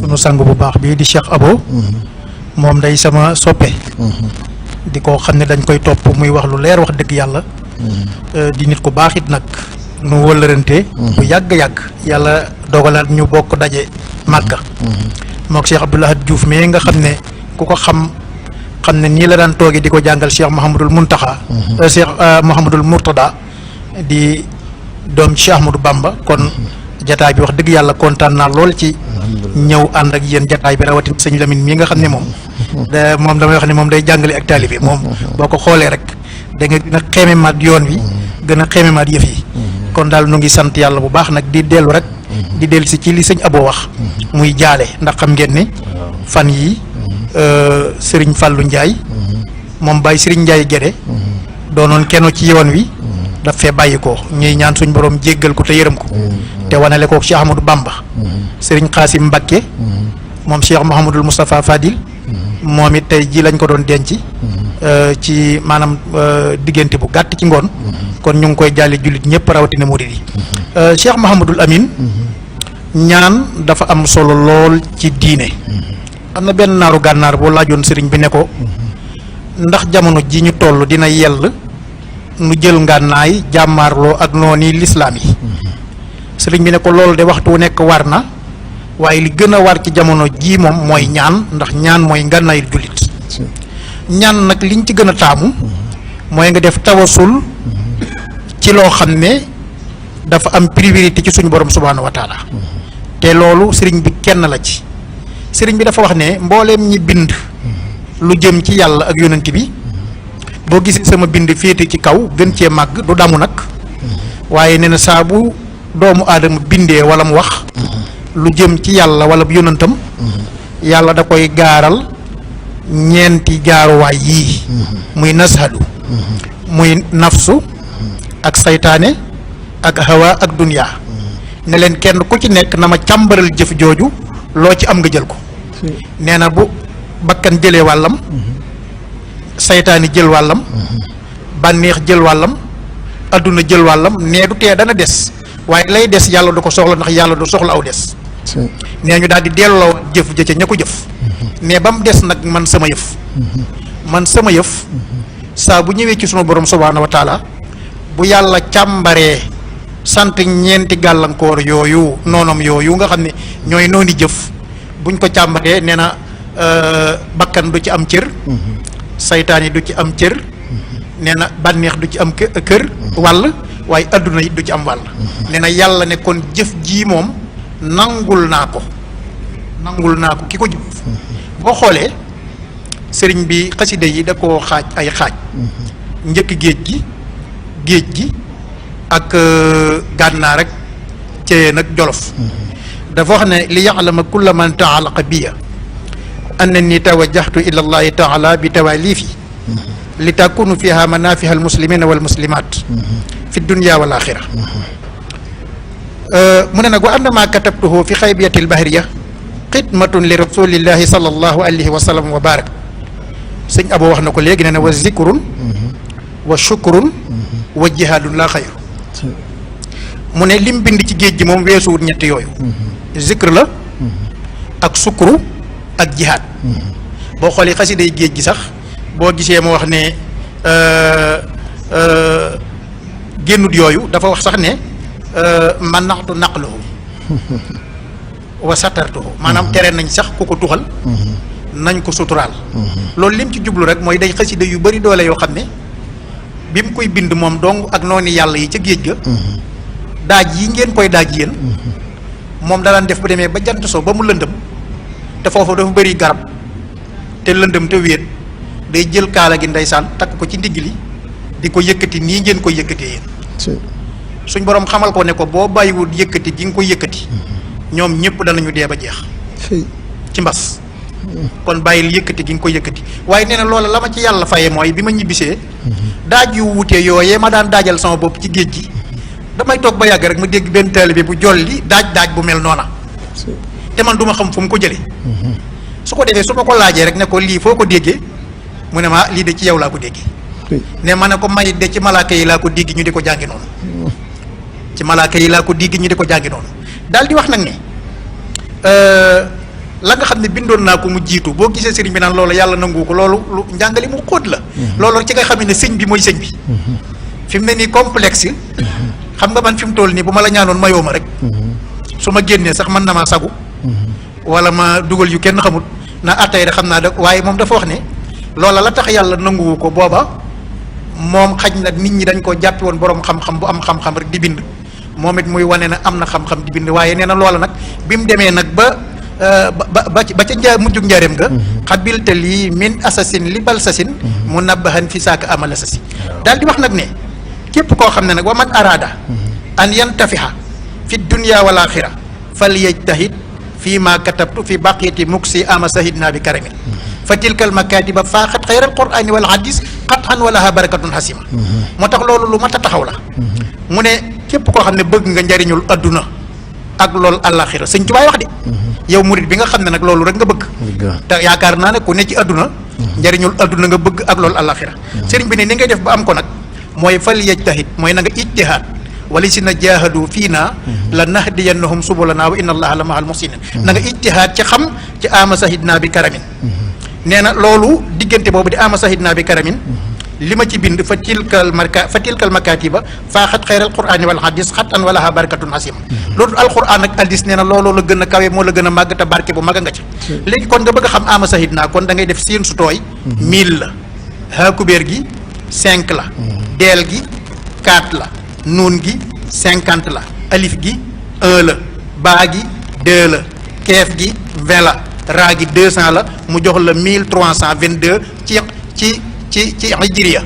sunu sang bu baax bii di Cheikh Abo moom day sama soppe di ko xam ne dañ koy topp muy wax lu leer wax dëgg yàlla di nit ku baax it nag nu wëllërante bu yàgg-yàgg yàlla dogalaat ñu bokk daje Màkka mook Cheikh Abdoul Ahad Diouf mais nga xam ne ku ko xam ne nii la daan toogee di ko jàngal Cheikh Mouhamadul Muntaxa Cheikh Mouhamadul Mourtada di doom Cheikh Ahmadou Bamba kon jataay bi wax dëgg yàlla kontaan naa lool ci ñëw ànd ak yéen jataay bi rawatina sëñ Lamine mii nga xam ne moom damay wax ne moom day jàngale ak taalibe moom boo ko xoolee rek da nga gën a xeememaat yoon wi gën a xeememaat yëf yi kon daal nu ngi sant yàlla bu baax nag di dellu rek di dellu si ci li sëñ Abo wax muy jaale ndax xam ngeen ne fan yi Serigne Fallou Ndiaye moom Baye Serigne Ndiaye Guédé doonoon kenn ci yoon wi daf fee bàyyi ko ñuy ñaan suñ borom jéggal ko te yërëm ko te wanale ko Cheikh Ahmadou Bamba Serigne Xaasim Mbakke moom Cheikh Mouhamadul Moustapha Fadil moom it tey ji lañ ko doon denc ci maanaam diggante bu gàtt ci ngoon kon ñu ngi koy jàlle jullit ñëpp rawatina murid yi Cheikh Mouhamadul Amin ñaan dafa am solo lool ci diine am na benn naaru gànnaar boo laajoon sëriñ bi ne ko ndax jamono ji ñu toll dina yell nu jël ngànnaay jàmmaarloo ak noonu lislaam yi sëriñ bi ne ko loolu de waxtu wu nekk war na waaye li gën a war ci jamono jii moom mooy ñaan ndax ñaan mooy ngànnaayu jullit ñaan nag liñ ci gën a taamu mooy nga def tawasul ci loo xam ne dafa am priorité ci suñu borom subhaanahu wa taala te loolu sëriñ bi kenn la ci sëriñ bi dafa wax ne mbooleem ñi bind lu jëm ci yàlla ak yonent bi boo gisee sama bind féete ci kaw gën cee màgg du damu nag waaye nee na saa bu doomu aadama bindee wala mu wax lu jëm ci yàlla wala bu yonentam yàlla da koy gaaral ñeenti gaaruwaay yii muy nashadu muy nafsu ak saytaane ak hawa ak dunya ne leen kenn ku ci nekk na ma càmbaral jëf jooju loo ci am nga jël ko nee na bu bakkan jëlee wàllam saytaani jël wàllam bànneex jël wàllam adduna jël wàllam nee du tee dana des waaye lay des yàlla du ko soxla ndax yàlla du soxla aw des nee ñu daal di delloo jëf ja ca ña ko jëf mais ba mu des nag man sama yëf saa bu ñëwee ci sunu borom subhaanahu wa taala bu yàlla càmbaree sant ñeenti gàllankoor yooyu noonom yooyu nga xam ne ñooy nooni jëf buñ ko càmbaree nee na bakkan du ci am cër saytaan yi du ci am cër nee na bànneex du ci am kër wàll waaye adduna yi du ci am wàll nee na yàlla ne kon jëf jii moom nangul naa ko ki ko jëf boo xoolee sëriñ bi xasida yi da koo xaaj ay xaaj njëkk géej gi ak gànnaar rek cee nag jolof dafa wax ne li ya'lama kulla man ta'alaqa biya annani tawajjahtu ila allahi taala bi tawalifi li takunu fiha manafiha almuslimina walmuslimat fi dunya wal axira mu ne nag wa annama katabtuhu fi xaybiyati albahriya xidmatun li rasulillahi sallallahu alayhi wa sallam wa barak sëñ Abo wax na ko léegi ne na wa zikrun wa shukrun wa jihaadun la xayru mu ne lim bind ci géej gi moom weesuwut ñetti yooyu zikr la ak sukru ak jihaad boo xoolee xasiday géej gi sax boo gisee mu wax ne génnut yooyu dafa wax sax ne man naxtu naqluhu wa satartuhu maanaam tere nañ sax ku ko tuxal nañ ko suturaal loolu lim ci jublu rek mooy day xasida yu bari doole yoo xam ne bi mu koy bind moom dong ak noonu yàlla yi ca géej ga daaj yi ngeen koy daaj yéen moom daan def bu demee ba jant so ba mu lëndëm te foofu dafa bëri garab te lëndëm te wéet day jël kaala gi ndeysaan takk ko ci ndigg li di ko yëkkati nii ngeen koy yëkkatee yéen suñ borom xamal ko ne ko boo bàyyiwul yëkkati gi nga koy yëkkati ñoom ñëpp danañu dee ba jeex ci mbas kon bàyyil yëkkati gi nga koy yëkkati waaye nee na loola la ma ci yàlla faye mooy bi ma ñibbisee daaj yu wutee yooyee ma daan daajal sama bopp ci géej gi damay toog ba yàgg rek ma dégg benn taalibe bu jolli daaj bu mel noona te man du ma xam fu mu ko jëlee su ko defee su ma ko laajee rek ne ko lii foo ko déggee mu ne ma lii de ci yow laa ko déggee ne ma ne ko may de ci malaaka yi laa ko dégg ñu di ko jàngi noonu ci malaaka yi laa ko dégg ñu di ko jàngi noonu daal di wax nag ne la nga xam ne bindoon naa ko mu jiitu boo gisee sëriñ bi naan loolu yàlla nangu ko loolu lu njàngale mu xóot la. loolu ci nga xam ne sëñ bi mooy sëñ bi. fi mu ne nii complexe. xam nga man fi mu toll nii bu ma la ñaanoon mayoo ma rek. su ma génnee sax mën na maa sagu. wala ma dugal yu kenn xamut na attay rek xam naa da waaye moom dafa wax ne loola la tax yàlla nanguwu ko booba moom xaj na nit ñi dañ ko jàppi woon borom xam-xam bu am xam-xam rek di bind moom it muy wane na am na xam-xam di bind waaye nee na loola nag bi mu demee nag ba ca mujjug njaareem ga xabilte lii min assasine li bal sasin mu nabbahan fi saaka amal assasi daal di wax nag ne képp koo xam ne nag wa man araada an yantafiha fi dunya wal axira fal yajtahid fii ma katabtu fi baqiyati muksi ama sahidna bi karamin fa tilkal makatiba faaxat xayral qurani wal hadis xatxan walaha barakatun hasima moo tax loolu lu mat a taxaw la mu ne képp koo xam ne bëgg nga njariñul adduna ak loolu àllaaxira sëñ Tuubaa wax de yow murit bi nga xam ne nag loolu rek nga bëgg te yaakaar naa ne ku ne ci adduna njariñul adduna nga bëgg ak loolu àllaaxira sëriñ bi ne ni ngay def ba am ko nag mooy fal yajtahid mooy na nga ijtihaad wala si na jaahadu fii naa la nahdiyannahum subulana wa inna allaha la mahal muhsinin na nga ijtihaad ci xam ci ama sahidna bi karamin nee na loolu diggante boobu di ama sahidna bi karamin li ma ci bind fa tilkal makatiba faaxat xayral qurani wal hadis xatan walaha barakatun hasima loolu alquran ak hadis nee na looloo la gën a kawe moo la gën a màgg te barke bu mag a nga ca léegi kon nga bëgg a xam ama sahidna kon da ngay def siin su tooy 1000 la haakubéer gi 5 la deel gi 4 la nuun gi 50 la alif gi 1 la baa gi 2 la keef gi 20 la raa gi 200 la mu jox la 1322 ci hijriya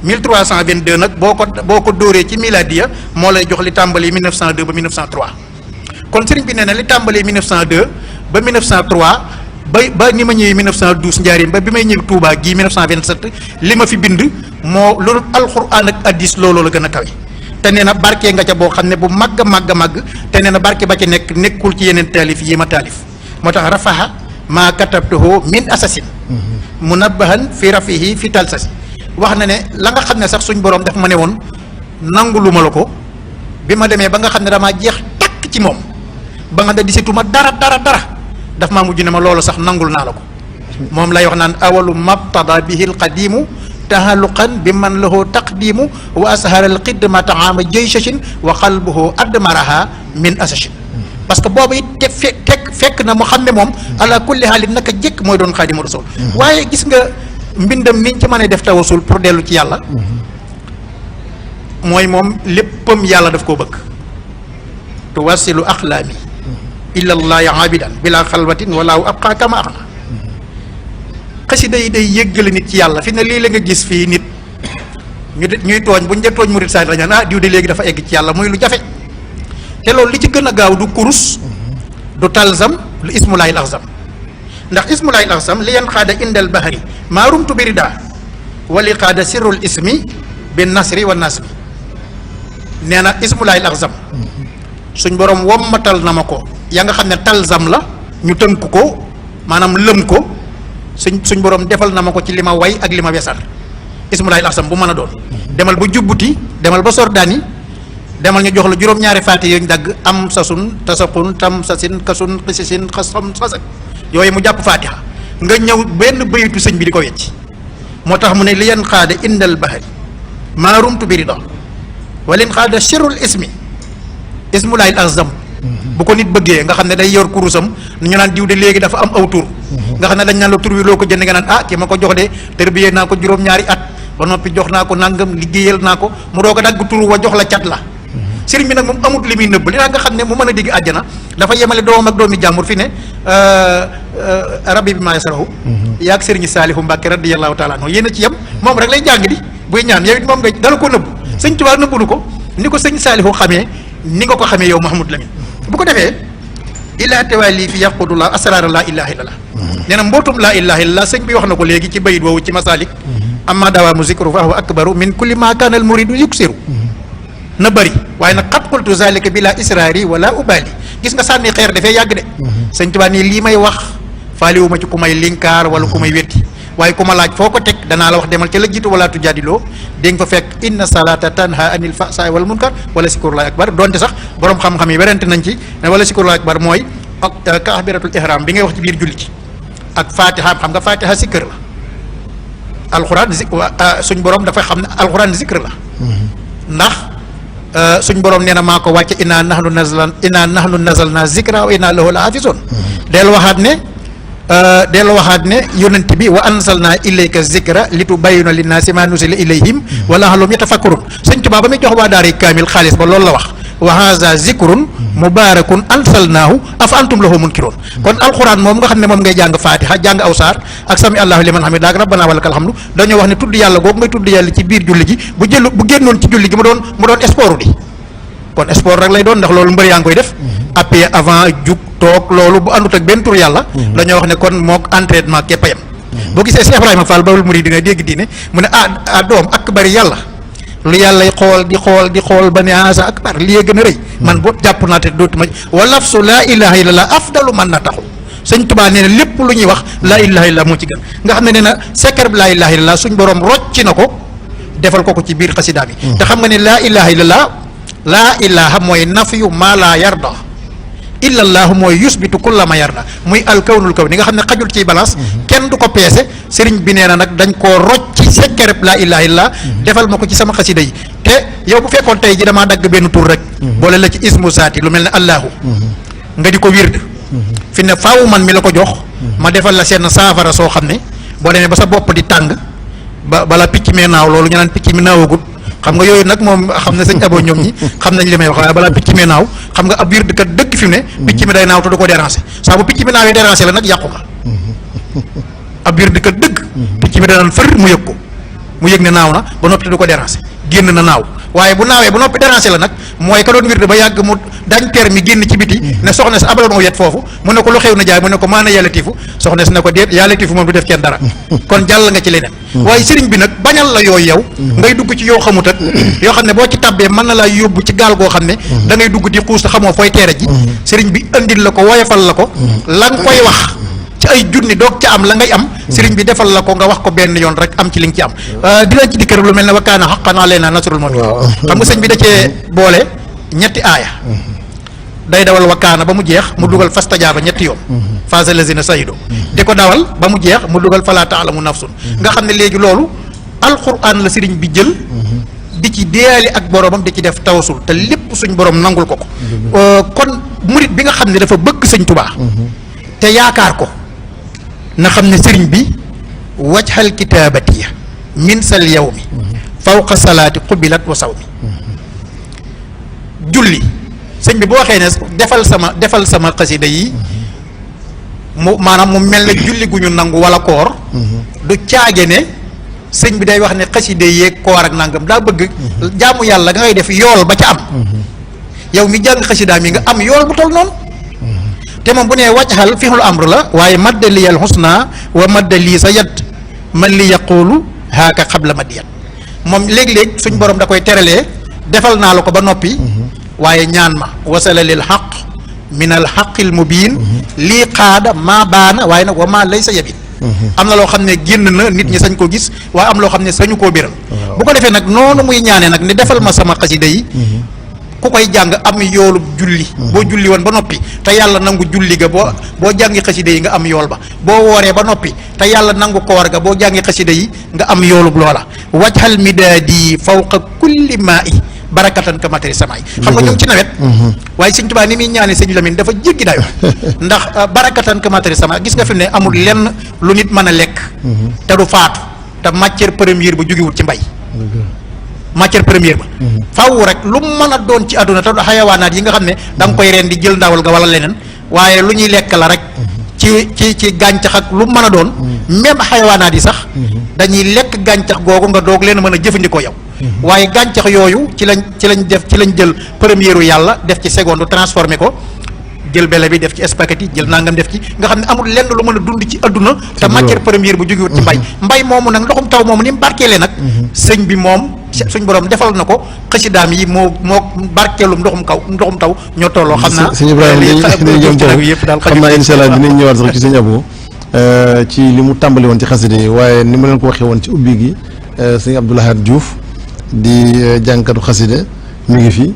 1322 nag boo ko dóoree ci miladiya moo lay jox li tàmbalee 1902 ba 1903 kon sëriñ bi nee na li tàmbalee 1902 ba 1903 ba ni ma ñëwee 1912 njaarim ba bi may ñëw Touba gii 1927 li ma fi bind moo loolu alxuraan ak addis looloo la gën a kawe te nee na barke nga ca boo xam ne bu màgg a màgg a màgg te nee na barke ba ci nekkul ci yeneen taalif yi ma taalif moo tax rafaha maa katabtuhu min assasine munabbahan fi rafihi fi talsasi wax na ne la nga xam ne sax suñ borom daf ma ne woon nangu lu ma la ko bi ma demee ba nga xam ne damaa jeex takk ci moom ba nga da disituma dara daf maa mujj ne ma loolu sax nangul naa la ko moom lay wax naan awalu mabtada bihi alqadimu tahaluqan bi man lahu taqdimu wa ashara alqidma taama jaysashin wa qalbuhu admaraha min asashin parce que boobu it te fekk na mu xam ne moom ala kulli haalin naka jëkk mooy doon xaadimu rasul waaye gis nga mbindam niñ ci mën a def tawasul pour dellu ci yàlla mooy moom léppam yàlla daf koo bëgg tuwasilu axlaami ilallahi abidan bila xalwatin walaahu abqa kama axna xasida yi day yëggale nit ci yàlla fi ne lii la nga gis fii nit ñuy tooñ buñ dee tooñ murid saa dañaan diw de léegi dafa egg ci yàlla muy lu jafe te loolu li ci gën a gaaw du kurus du talzam lu ismulaayil axzam ndax ismulaayil axzam li yan xaada indal bahari maa rumtu birida wali xaada sirrul ismi bin nasri wa nasmi nee na ismulaayil axzam suñ borom wommatal na ma ko yaa nga xam ne talzam la ñu tënk ko maanaam lëm ko suñ borom defal na ma ko ci li ma way ak li ma wesar ismulaayil axzam bu mën a doon demal ba jubbuti demal ba sordaani demal ñu jox la juróom-ñaari faati yooyu ñu dagg am sasun tasaqun tam sasin kasun xisisin xasam sasak yooyu mu jàpp faatiha nga ñëw benn bayitu sëñ bi di ko wecc moo tax mu ne li yan xaada indal bahari maa rumtu bi rida walin xaada sirrul ismi ismulaayil azam bu ko nit bëggee nga xam ne day yor kurusam ñu naan diw de léegi dafa am aw tur nga xam ne dañ naan la tur wi loo ko jënd nga naan ki ma ko jox de tërbiyee naa ko juróom-ñaari at ba noppi jox naa ko nangam liggéeyal naa ko mu doog a dagg tur wa jox la cat la sëriñ bi nag moom amut li muy nëbb li nga xam ne mu mën a digg àjjana dafa yemale doomam ak doomi jàmbur fi ne rabbi bi maa yasrahu yaag sëriñ Saalihu Mbàkke radiyallahu taala anhu yéen a ci yem moom rek lay jàng di buy ñaan yow it moom nga dala ko nëbb sëñ Tuubaa nëbbunu ko ni ko sëñ Saalihu xamee ni nga ko xamee yow Mouhamadou Lamine bu ko defee ilaa tawali fi yaqudullah asrar laa ilaha illallah nee na mbootum laa ilaha illallah sëñ bi wax na ko léegi ci bayit woowu ci masalik amma dawaamu zikru fa huwa akbaru min kulli ma kaana al muridu yuksiru na bëri waaye nag xat qultu zalika bila israari wala ubali gis nga sànni xeer dafay yàgg de sëñ Tuubaa nii lii may wax faaliwuma ci ku may linkaar wala ku may wetti waaye ku ma laaj foo ko teg danaa la wax demal ca la jiitu wala tujaadiloo dégg nga fa fekk inna salata tanha anil fahsaa'i wal munkar wala sikrullahi akbar donte sax borom xam-xam yi werante nañ ci ne wala sikrullahi akbar mooy ak takbiratul ihram bi ngay wax ci biir julli ci ak fatiha xam nga fatiha zikr la alxuraan suñ borom dafa xam ne alxuraan zikr la ndax suñ borom nee na maa ko wàcce inna nahnu nazalna zikra wa inna lahu la hafizoon del waxaat ne yonent bi wa anzalna ilayka zikra litubayyina linnaasi ma nuzila ilayhim wa la'allahum yatafakkarun sëñ Tuubaa ba muy jox waa daari kaamil xaalis ba loolu la wax wa haza zikrun mubarakun anzalnahu afa antum lahu munkiroon kon alxuraan moom nga xam ne moom ngay jàng fatiha jàng aw saar ak sami allahu liman hamida ak rabbana walakal hamdu dañoo wax ne tudd yàlla googu ngay tudd yàlla ci biir julli gi bu génnoon ci julli gi mu doon sport di kon sport rek lay doon ndax loolu mbër yaa ngi koy def appuyé avant jug toog loolu bu àndut ak benn tur yàlla dañoo wax ne kon mook entraînement képp a yem boo gisee Cheikh Ibrahima Fall Babul Mouride dina dégg diine mu ne doom ak bari yàlla lu yàlla di xool ba ne asa akbar li gën a rëy man boo jàpp naa te dootuma wa lafsu laa ilaha illallah afdalu man na taxu sëñ Tuubaa nee na lépp lu ñuy wax laa ilaha illallah moo ci gën nga xam ne nee na secret bi laa ilaha illallah suñ borom rocci na ko defal ko ci biir xasida bi te xam nga ne laa ilaha illallah laa ilaha mooy nafyu maa laa yarda illallahu mooy yusbitu kulla ma yarda muy alkawnul kaw ni nga xam ne xajul ci balance kenn du ko peese sëriñ bi nee na nag dañ koo rocci secret laa ilaha illallah defal ma ko ci sama xasida yi te yow bu fekkoon tey ji damaa dagg benn tur rek boole la ci ismu saati lu mel ne allahu nga di ko wird fi ne faaw man mi la ko jox ma defal la seen saafara soo xam ne boo demee ba sa bopp di tàng bala picc mee naaw loolu ñu naan picc mi naawagut xam nga yooyu nag moom xam ne sëñ Abo ñoom ñi xam nañ li may wax waaye balaa picc mi naaw xam nga ab wird kat dëkk fi mu ne picc mi day naaw te du ko déranger saa bu picc mi naawee déranger la nag yàqu nga ab wird kat dëgg picc mi danaan fër mu yëg ko mu yëg ne naaw na ba noppi te du ko déranger génn na naaw waaye bu naawee ba noppi déranger la nag mooy ka doon wird ba yàgg mu dañ permis génn ci biti ne soxna si abaloon yet foofu mu ne ko lu xew na jaay mu ne ko maana yàlla tiifu soxna si ne ko déet yàlla tiifu moom du def kenn dara kon jàll nga ci leneen waaye sëriñ bi nag bañal la yooyu yow ngay dugg ci yoo xamut ak yoo xam ne boo ci tabbee mën na laa yóbbu ci gaal goo xam ne da ngay dugg di xuus te xamoo fooy teere ji sëriñ bi andil la ko woyofal la ko la nga koy wax ci ay junni doog ca am la ngay am sëriñ bi defal la ko nga wax ko benn yoon rek am ci li nga ci am dinañ ci dikkër lu mel ne wa kaana haqqan alaynaa nasrul mu'miniin xam nga sëñ bi da cee boole ñetti aaya day dawal wa kaana ba mu jeex mu dugal fastajaaba ñetti yoon faaza lazina sayido di ko dawal ba mu jeex mu dugal falaa taalamu nafsun nga xam ne léegi loolu alquran la sëriñ bi jël di ci deyaali ak boromam di ci def tawasul te lépp suñ borom nangul ko kon murit bi nga xam ne dafa bëgg sëñ Tubaa te yaakaar ko na xam ne sëriñ bi wajhal kitaabatiya min sal yawmi fawqa salaati qubilat wa sawmi julli sëñ bi boo waxee ne defal sama xasida yi mu maanaam mu mel ne julli gu ñu nangu wala koor du caage ne sëñ bi day wax ne xasida yeeg koor ak nangam daa bëgg jaamu yàlla nga ngay def yool ba ca am yow mi jàng xasidaa mi nga am yool bu tol noonu te moom bu nee wàccaxal fixlu amr la waaye madda liyal xusna wa madda lii sa yad man li yaqulu haaka xabla madiyat moom léeg-léeg suñ borom da koy teralee defal naa la ko ba noppi waaye ñaan ma wasala lil xaq min al xaqil mubiin lii xaada maa baana waaye nag wa maa lay sa yabin am na loo xam ne génn na nit ñi sañ ko gis waaye am loo xam ne sañu koo biral bu ko defee nag noonu muy ñaanee nag ne defal ma sama xasida yi ku koy jàng am yoolub julli boo julli woon ba noppi te yàlla nangu julli ga boo jàngi xasida yi nga am yool ba boo wooree ba noppi te yàlla nangu koor ga boo jàngi xasida yi nga am yoolub loola wajhal midaadi fawqa kulli maa i barakatan ka matari sama yi xam nga ñu ngi ci nawet waaye sëñ Tuubaa ni muy ñaane sëñ Lamine dafa jéggi dayo ndax barakatan ka matari sama gis nga fi ne amul lenn lu nit mën a lekk te du faatu te matière première ba jógewut ci mbay matière première ba faaw rek lu mën a doon ci àdduna te du xayawaanaat yi nga xam ne da nga koy reen di jël ndawal ga wala leneen waaye lu ñuy lekk la rek ci gàncax ak lu mën a doon même xayawaanaat yi sax dañuy lekk gàncax googu nga doog leen mën a jëfandikoo yow waaye gàncax yooyu ci lañ jël première yàlla def ci seconde transformé ko jël bele bi def ci spaghetti jël nangam def ci nga xam ne amul lenn lu mën a dund ci adduna te matière première bu jógewut ci mbay moomu nag ndoxum taw moomu ni mu barkeelee nag sëñ bi moom suñ borom defal na ko xasidaam yi moo barkeelum ndoxum taw ñoo tolloo xam naa sëñ Ibrahima xam naa incha allah dinañ ñëwaat sax ci sëñ Abo ci li mu tàmbali woon ci xasida yi waaye ni ma leen ko waxee woon ci ubbi gi sëñ Abdou Lahad Diouf di jànkatu xasida mi ngi fi